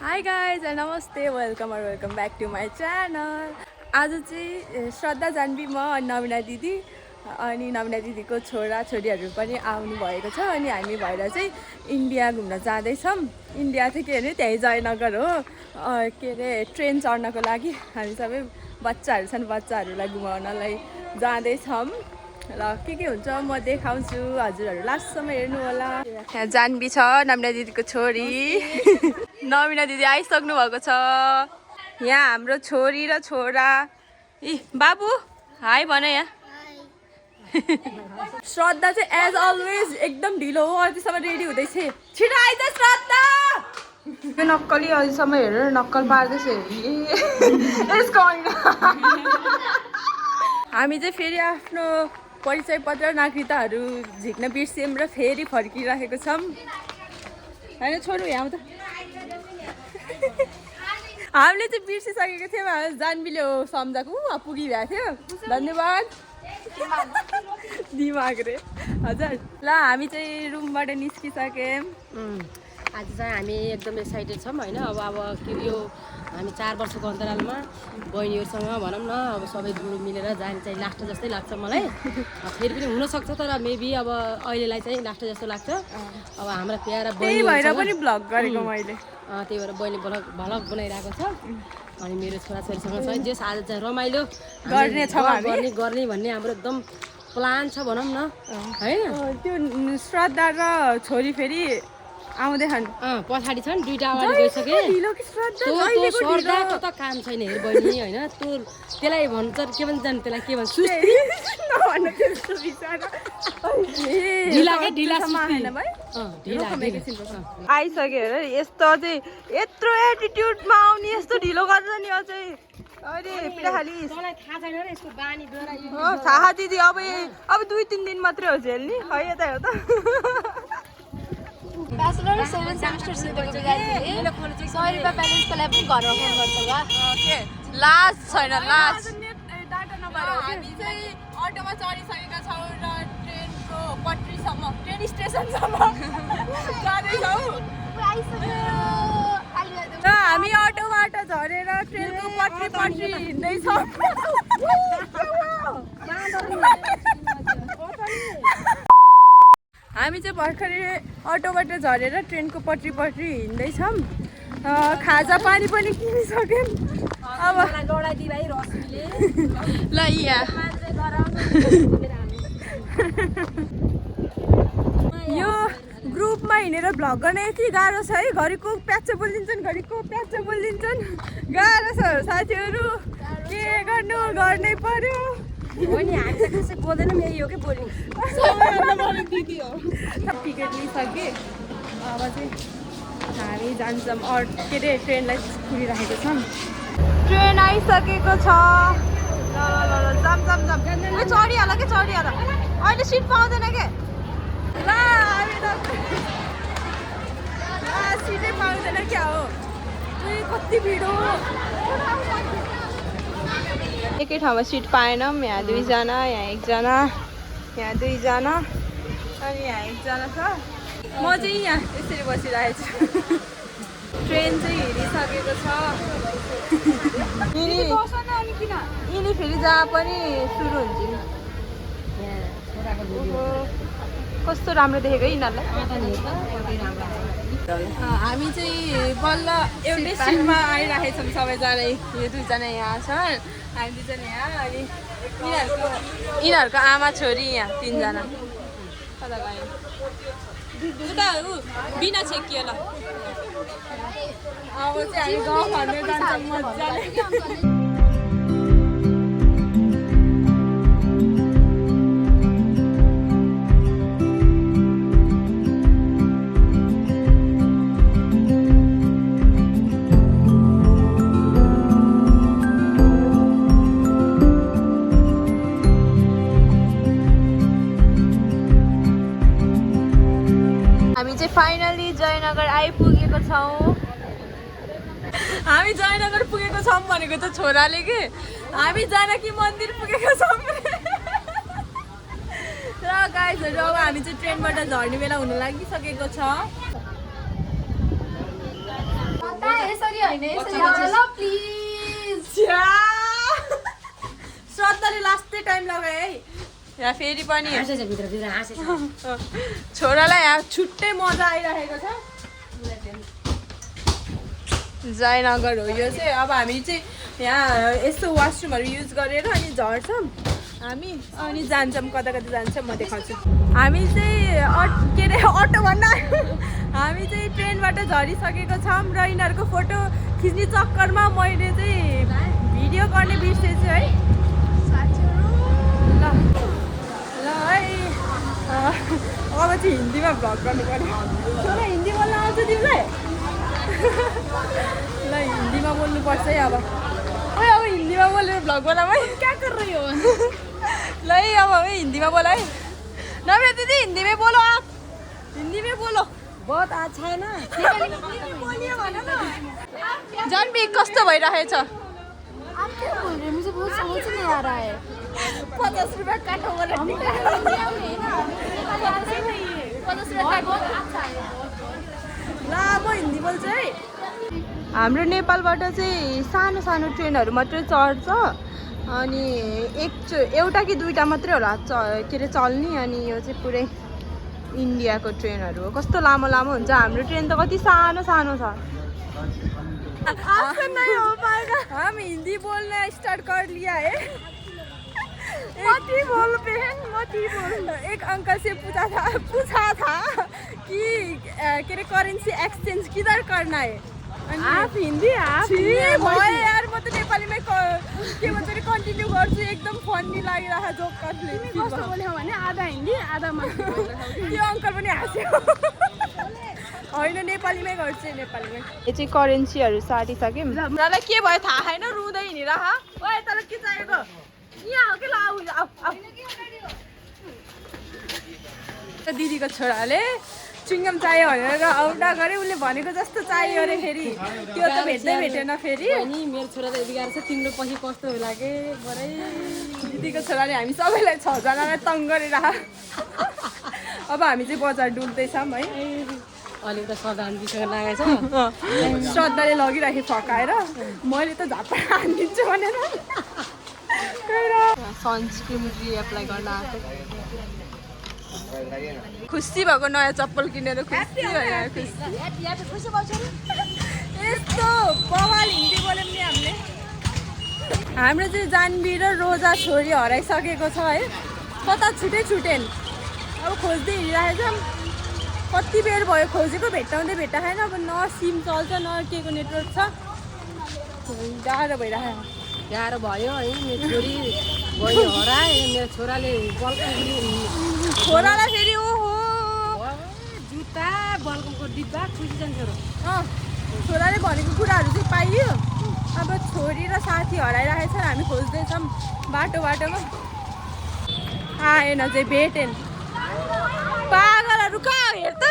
High guys नमस्ते welcome back to my channel. आज चाहिँ श्रद्धा जान्वी म अनि नवीना दिदी अनि नवीना दिदीको छोरा छोरीहरू पनि आउनु भएको छ अनि हामी भएर चाहिँ इन्डिया घुम्न जाँदैछौँ। इन्डिया चाहिँ के अरे त्यही जयनगर हो। के अरे ट्रेन चढ्नको लागि हामी सबै बच्चाहरू छन्, बच्चाहरूलाई घुमाउनलाई जाँदैछौँ र के हुन्छ म देखाउँछु, हजुरहरू लास्टसम्म हेर्नु होला। यहाँ जान्वी छ, नवीना दिदीको छोरी नवीना दिदी आइसक्नु भएको छ। यहाँ हाम्रो छोरी र छोरा। बाबु हाई भन यहाँ। श्रद्धा चाहिँ एज अलवेज एकदम ढिलो हो, अझैसम्म रेडी हुँदैछ। छिटो आइज श्रद्धा। यो नक्कली अझैसम्म हेरेर नक्कल पार्दैछ। हामी चाहिँ फेरि आफ्नो परिचय पत्र नागरिकताहरू झिक्न बिर्स्यौँ र फेरि फर्किराखेको छौँ होइन छोरो। यहाँ त हामीले चाहिँ बिर्सिसकेको थियौँ, जान्वीले हो सम्झाएको पुगिरहेको थियो। धन्यवाद दिमाग रे हजुर। ल हामी चाहिँ रुमबाट निस्किसक्यौँ। आज चाहिँ हामी एकदम एक्साइटेड छौँ होइन। अब यो हामी 4 वर्षको अन्तरालमा बहिनीहरूसँग भनौँ न अब सबै ग्रुप मिलेर जाने चाहिँ लास्ट जस्तै लाग्छ मलाई। फेरि पनि हुनसक्छ तर मेबी अब अहिलेलाई चाहिँ लास्ट जस्तो लाग्छ। अब हाम्रा प्यारा बहिनी भएर पनि भ्लग गरेको मैले, त्यही भएर बहिनी भ्लग बनाइरहेको छ अनि मेरो छोराछोरीसँग छ जे आज चाहिँ रमाइलो गर्ने भन्ने हाम्रो एकदम प्लान छ भनौँ न होइन। त्यो श्रद्धा र छोरी फेरि आउँदैछन्, पछाडि छन्, 2टा अगाडि गइसके। श्रद्धाको त काम छैन हेर बहिनी होइन। त्यसलाई भन्छ के भन्छ जानु, त्यसलाई के भन्छ आइसक्यो अरे। यस्तो चाहिँ यत्रो एटिट्युडमा आउने यस्तो ढिलो गर्छ नि अझै। अरे पिडाखाली थाहा दिदी। अब 2-3 दिन मात्रै हो झेल्ने खै यता हो त। ब्याचलर 7 सेमेस्टर सिधेको विद्यार्थीले 100 रुपियाँ ब्यालेन्सको लागि पनि घरमा फोन गर्छ ल। लास्ट छैन, लास्ट डाटा नभएर हामी चाहिँ अटोमा चढिसकेका छौँ र ट्रेनको पट्रीसम्म, ट्रेन स्टेसनसम्म जाँदैछौँ। र हामी अटोबाट झरेर ट्रेनको पट्री हिँड्दैछौँ। हामी चाहिँ भर्खरै अटोबाट झरेर ट्रेनको पट्री हिँड्दैछौँ। खाजा पानी पनि किनिसक्यौँ। अब ल यहाँ यो ग्रुपमा हिँडेर भ्लग गर्न यति गाह्रो छ है। घरिको प्याच्च बोलिदिन्छन्, घरिको प्याच्च बोलिदिन्छन्। गाह्रो छ साथीहरू, के गर्नु गर्नै पर्यो। होइन हामी त कसै बोल्दैनौँ, यही हो कि बोल्नु दिदी हो। टिकट लिइसके अब चाहिँ हामी जान्छौँ। के अरे ट्रेनलाई कुरिराखेको छौँ। ट्रेन आइसकेको छ। ल चढिहाल के चढिहाल, अहिले सिट पाउँदैन के। ल हामी त सिटै पाउँदैन क्या हो। कति भिड हो। एकै ठाउँमा सिट पाएनौँ। यहाँ 2जना, यहाँ 1जना, यहाँ 2जना अनि यहाँ 1जना छ। म चाहिँ यहाँ यसरी बसिरहेको छु। ट्रेन चाहिँ हिँडिसकेको छ। यिनी फेरि जहाँ पनि सुरु हुन्छ नि। कस्तो राम्रो देखेको यिनीहरूलाई। हामी चाहिँ बल्ल एउटै सिटमा आइरहेको छौँ सबैजना। यो 2जना यहाँ छन्, हामी 2जना यहाँ अनि यिनीहरूको आमा छोरी यहाँ 3जना। कता गयो उता बिना छेकियो ल। अब चाहिँ हामी गाउँ घरमै जान्छौँ मजाले। हामी चाहिँ फाइनली जयनगर आइपुगेको छौँ। हामी जयनगर पुगेको छौँ भनेको त छोराले के हामी जानकी मन्दिर पुगेको छौँ। र गाइजहरू अब हामी चाहिँ ट्रेनबाट झर्ने बेला हुन लागिसकेको छ। दा यसरी हैन यसरी ल प्लिज श्रद्धाले लास्टै टाइम लगायो है यहाँ फेरि पनि हाँसेछ भित्र हाँसेछ छोरालाई यहाँ छुट्टै मजा आइरहेको छ जयनगर हो यो चाहिँ अब हामी चाहिँ यहाँ यस्तो वासरुमहरू युज गरेर अनि झर्छौँ हामी अनि जान्छौँ कता कता जान्छौँ म देखाउँछु हामी चाहिँ के अरे अटो भन्न हामी चाहिँ ट्रेनबाट झरिसकेको छौँ र यिनीहरूको फोटो खिच्ने चक्करमा मैले चाहिँ भिडियो गर्ने बिर्सेछु है ल ल है अब चाहिँ हिन्दीमा भ्लग गर्नु पर्यो छोरा हिन्दी बोल्न आउँछ तिमीलाई ल हिन्दीमा बोल्नुपर्छ है अब अब हिन्दीमा बोलेर भ्लग बनाऊ है क्या कर रही हो ल है अब हिन्दीमा बोला है नम्रता दिदी हिंदी में बोलो आप हिंदी में बोलो बहुत अच्छा है ना जानवी कस्तो भइरहेछ आप क्या बोल रहे हैं मुझे बहुत समझ नहीं आ रहा है 50 रुपैयाँ काटो बोले 50 रुपैयाँ बहुत अच्छा है ल म हिन्दी बोल्छु है हाम्रो नेपालबाट चाहिँ सानो सानो ट्रेनहरू मात्रै चढ्छ अनि एउटा कि दुईटा मात्रै होला के अरे चल्ने अनि यो चाहिँ पुरै इन्डियाको ट्रेनहरू हो कस्तो लामो लामो हुन्छ हाम्रो ट्रेन त कति सानो सानो छ नहीं हो पाएगा हम हिंदी बोलना स्टार्ट कर लिया है मत ही बोल बहन मत ही बोल एक अंकल से पूछा था कि के करेंसी एक्सचेंज किधर करना है आप हिंदी आप यार म त नेपालीमै के भन्छ अरे कन्टिन्यू गर्छु एकदम फन्नी लागिरहेको जोक कसले कस्तो बोल्यो भने आधा हिन्दी आधा मलाई त्यो अङ्कल पनि हाँस्यो होइन नेपालीमै गर्छु नेपालीमै यो चाहिँ करेन्सीहरू साटिसक्यौँ उनीहरूलाई के भयो थाहा छैन रुँदै हिँडिरह ओए तर के चाहिएको यहाँ हो कि ल दिदीको छोराले चुइङ्गम चाहियो भनेर औडा गरे उसले भनेको जस्तो चाहियो अरे फेरि त्यो त भेटेन फेरि नि मेरो छोरा त यति गाह्रो छ तिम्रो पछि कस्तो होला के बरै दिदीको छोराले हामी सबैलाई 6 जनालाई तङ गरेर अब हामी चाहिँ बजार डुल्दैछौँ है अलि त श्रद्धाञ्जलीसँग लागेको छ श्रद्धाले लगिराखेँ फकाएर मैले त झापा हानिदिन्छु भनेर सनस्क्रिन एप्लाई गर्न आएको खुसी भएको नयाँ चप्पल किनेर खुसी यस्तो बवाल हिन्दी बोल्यौँ नि हामीले हाम्रो चाहिँ जानवी र रोजा छोरी हराइसकेको छ है कता छुटेन अब खोज्दै हिँडिरहेछौँ कति बेर भयो खोजेको भेट्टाउँदै छैन अब न सिम चल्छ न के को नेटवर्क छ गाह्रो भइरहेको गाह्रो भयो है मेरो छोरी बहिनी हराए मेरो छोराले छोरालाई फेरि ओहो जुत्ता बल्कमको डिब्बा खुसी जान्छ छोरो छोराले भनेको कुराहरू चाहिँ पाइयो अब छोरी र साथी हराइरहेछ हामी खोज्दैछौँ बाटोमा आएन चाहिँ भेटेन पागलहरू कहाँ हेर त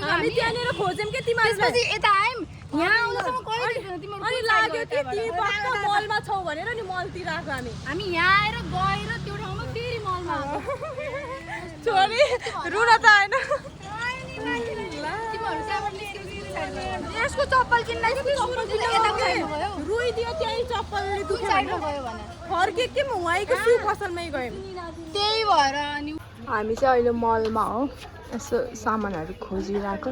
हामी त्यहाँनिर खोज्यौँ के तिमीहरूलाई यता आयौँ यहाँ आउनसम्म अनि लाग्यो कि तिमी पक्का मलमा छौ भनेर नि मलतिर आएको हामी यहाँ आएर गएर त्यो ठाउँमा फेरि मलमा छोरी रुन त आएन यसको चप्पल किन्दा रुइदियो त्यही चप्पलले दुख्यो फर्के के उहाँको सु पसलमै गयौँ त्यही भएर अनि हामी चाहिँ अहिले मलमा हो यसो सामानहरू खोजिरहेको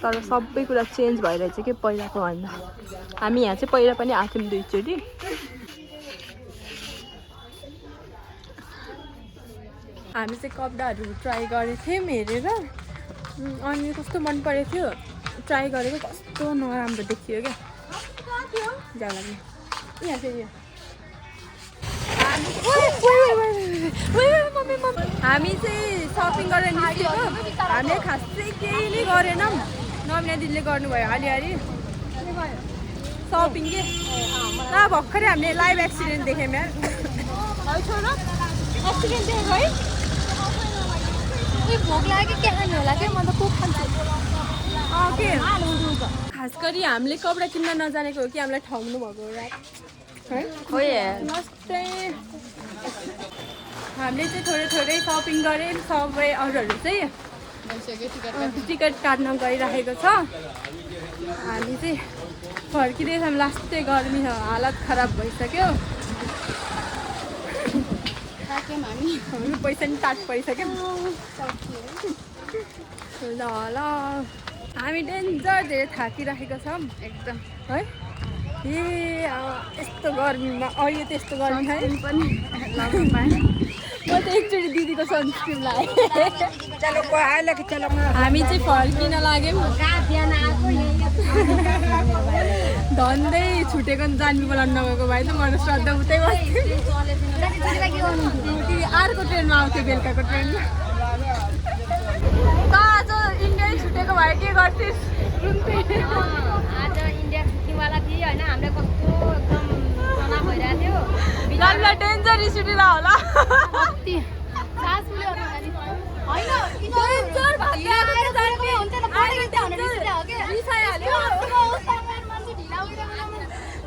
तर सबै कुरा चेन्ज भइरहेछ कि पहिलाको भन्दा हामी यहाँ चाहिँ पहिला पनि आएको थियौँ दुईचोटि हामी चाहिँ कपडाहरू ट्राई गरेको थियौँ हेरेर अनि कस्तो मन परेको थियो ट्राई गरेको कस्तो नराम्रो देखियो क्या जाला यहाँ फेरि हामी चाहिँ सपिङ गरेर निस्केको हामीले खासै केही नै गरेनौँ नमिना दिदीले गर्नुभयो अलिअलि सपिङ के भर्खरै हामीले लाइभ एक्सिडेन्ट देख्यौँ यार है छोरा एक्सिडेन्ट देखेको है भोक लाग्यो के खानु होला क्या म त को खान्छु के खास गरी हामीले कपडा किन्न नजानेको हो कि हामीलाई ठग्नु भएको हो नमस्ते हामीले चाहिँ थोरै सपिङ गऱ्यौँ सबै अरूहरू चाहिँ टिकट काट्न गइरहेको छ। हामी चाहिँ फर्किँदैछौँ, लास्टै गर्मी छ, हालत खराब भइसक्यो। हाम्रो पैसा नि टाट परिसक्यो। ल ल हामी डेन्जर धेरै थाकिराखेका छौँ एकदम है। ए यस्तो गर्मीमा अहिले त्यस्तो गर्मी छैन पनि लगाउनु पाएँ। म त एकचोटि दिदीको सनस्क्रिन लगाएँ। हामी चाहिँ फर्किन लाग्यौँ। धन्दै छुटेको नि जानवी बोलाउनु नगएको भए त म त श्रद्धा उतै बस्थेँ। अर्को ट्रेनमा आउँथ्यो बेलुकाको ट्रेनमा। त आज इन्डिया छुटेको भए के गर्थिस्? आज इन्डिया छुट्टीवाला थियो होइन, हामीलाई कस्तो एकदम तनाव भइरहेको थियो। जानवीलाई डेन्जर रिस उठिला होला।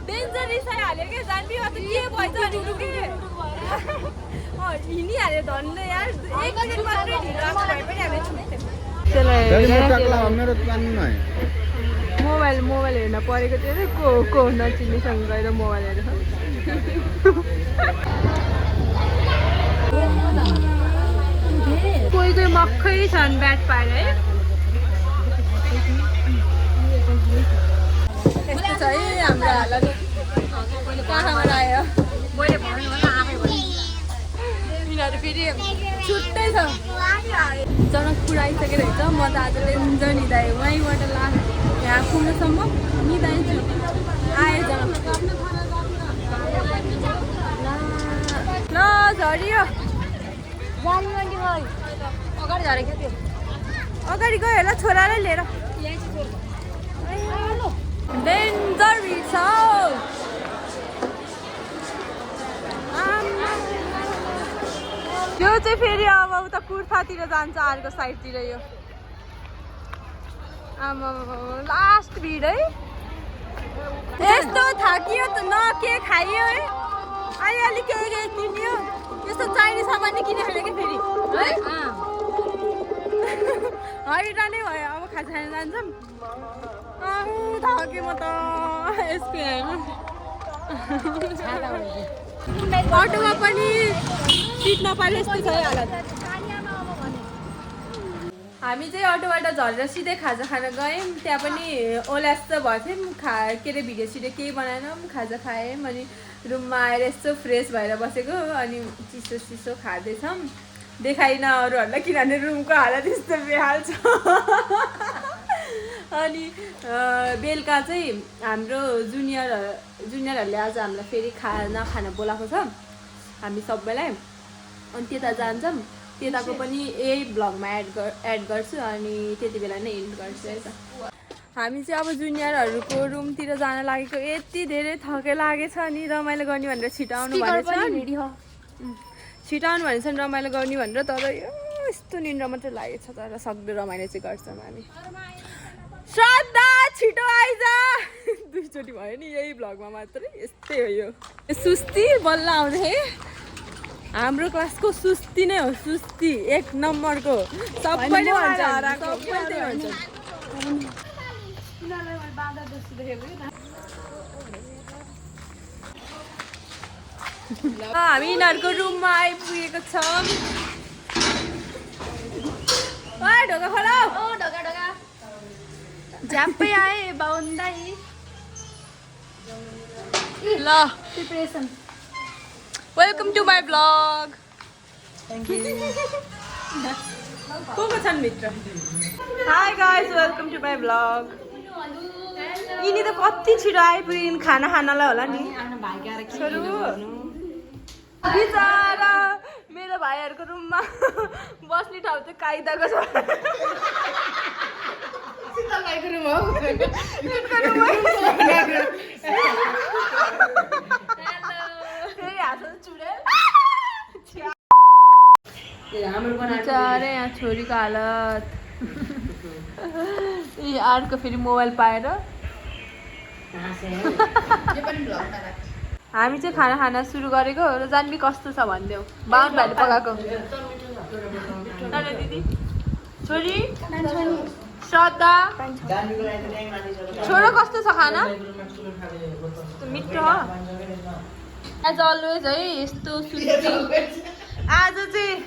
डेन्जर रिसाइहाल्यो क्या जानवी, त के भएछ हिँडिहाल्यो धन्दै यार। एक दिन मात्रै ढिलो आएको भए पनि हामी छुट्थ्यौँ। मोबाइल हेर्न परेको थियो अरे को नचिन्नेसँग गएर मोबाइल हेरेर कोही मक्खै छन् ब्याट पाएर है। यस्तो छ है हाम्रो हालत। कहाँबाट आयो यिनीहरू फेरि छुट्टै छ। जनकपुर आइसकेर रहेछ। म त आज डेन्जर निधाएँ वहीँबाट यहाँ पुग्नुसम्म निधाइन्छु। आयो जनकपुर। ल झरियो अगाडि झरेको थियो। अगाडि गयो होला छोरालाई लिएर। डेन्जर भिड छ। यो चाहिँ फेरि अब उता कुर्थातिर जान्छ, अर्को साइडतिर। यो आमा लास्ट भिड है। यस्तो थाकियो त न के खाइयो है। अलिअलि के किन्यो। यस्तो चाहिने सामान नि किनिहाल्यो कि फेरि है। हैरा नै भयो। अब खाजा खान जान्छौँ। थाकेँ म त यसको अटोमा पनि सिट नपाएर यस्तो छ है हालत। हामी चाहिँ अटोबाट झरेर सिधै खाजा खान गयौँ। त्यहाँ पनि ओल्यास्त भएको थियौँ। के अरे भिडियो सिडियो केही बनाएनौँ, खाजा खायौँ। अनि रुममा आएर यस्तो फ्रेस भएर बसेको। अनि चिसो चिसो खाँदैछौँ। देखाइन अरूहरूलाई किनभने रुमको हालत यस्तो बेहाल छ। अनि बेलुका चाहिँ हाम्रो जुनियरहरूले आज हामीलाई फेरि खाना खान बोलाएको छ हामी सबैलाई। अनि त्यता जान्छौँ। त्यताको पनि यही भ्लगमा एड गर्छु अनि त्यति बेला नै एन्ड गर्छु है त। हामी चाहिँ अब जुनियरहरूको रुमतिर जान लागेको। यति धेरै थके लागेछ नि रमाइलो गर्ने भनेर छिटाउनु भनेछ रमाइलो गर्ने भनेर। तर यस्तो निन्द्रा मात्रै लागेको छ। तर सक्दो रमाइलो चाहिँ गर्छौँ हामी। श्रद्धा छिटो आइज। दुईचोटि भयो नि यही भ्लगमा मात्रै। यस्तै हो यो सुस्ती बल्ल आउँदै। हाम्रो क्लासको सुस्ती नै हो, सुस्ती एक नम्बरको। सबैले भन्छ हामी यिनीहरूको रुममा आइपुगेको छौँ। ढोका खोला। झ्याप्पै आए बाउन्दाई। ल preparation. Welcome to my vlog. Thank you. को छन् भित्र? Hi guys, welcome to my vlog. यिनी त कति छिटो आइपुगिन् खाना खानलाई होला नि। बिचरा मेरो भाइहरूको रुममा बस्ने ठाउँ चाहिँ काइदाको छ। यहाँ छोरीको हालत। अर्को फेरि मोबाइल पाएर हामी चाहिँ खाना खान सुरु गरेको र जानवी कस्तो छ भनिदेऊ। बाहुन भाइले पकाएको। दिदी छोरी श्रद्धा छोरो कस्तो छ खाना मिठो एज अलवेज है यस्तो सुत्ती आज चाहिँ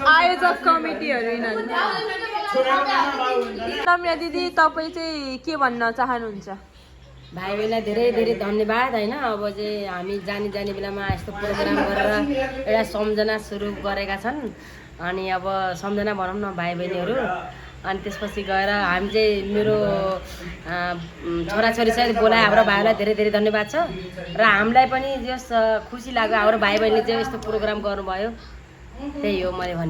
आयोजक कमिटीहरू रम्या दिदी तपाईँ चाहिँ के भन्न चाहनुहुन्छ भाइ बहिनीलाई धेरै धेरै धन्यवाद होइन अब चाहिँ हामी जाने बेलामा यस्तो प्रोग्राम गरेर एउटा सम्झना सुरु गरेका छन् अनि अब सम्झना भनौँ न भाइ बहिनीहरू अनि त्यसपछि गएर हामी चाहिँ मेरो छोराछोरी सहित बोलाए हाम्रो भाइलाई धेरै धेरै धन्यवाद छ र हामीलाई पनि जस खुसी लाग्यो हाम्रो भाइ बहिनीले चाहिँ यस्तो प्रोग्राम गर्नुभयो त्यही हो मैले भने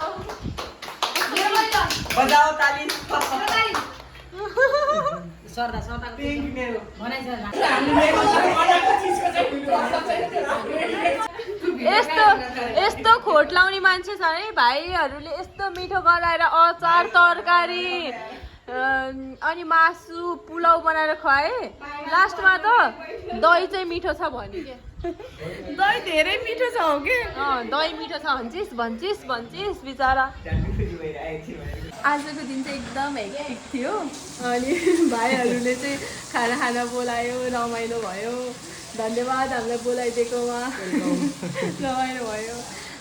यस्तो खोट लाउने मान्छे छ है भाइहरूले यस्तो मिठो गराएर अचार तरकारी अनि मासु पुलाउ बनाएर खुवाए लास्टमा त दही चाहिँ मिठो छ भने के दही धेरै मिठो छ हो कि दही मिठो छ भन्छिस बिचरा आजको दिन चाहिँ एकदम हेक्टिक थियो अनि भाइहरूले चाहिँ खाना खान बोलायो रमाइलो भयो धन्यवाद हामीलाई बोलाइदिएकोमा रमाइलो भयो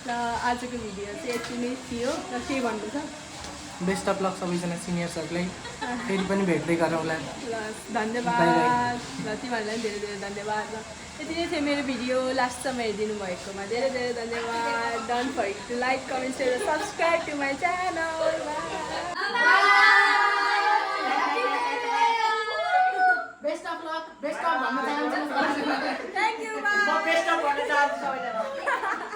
र आजको भिडियो चाहिँ यति नै थियो र के भन्नु छ बेस्ट अफ लक सबैजना सिनियर्सहरूलाई फेरि पनि भेट्दै गरौँला ल धन्यवाद र तिमीहरूलाई धेरै धेरै धन्यवाद र यति नै थियो मेरो भिडियो लास्टसम्म हेरिदिनु भएकोमा धेरै धेरै धन्यवाद don't forget to like comment share subscribe to my channel best of luck best of भन्न चाहन्छु थ्याङ्क यू बेस्ट अफ भन्न चाहन्छु सबैजना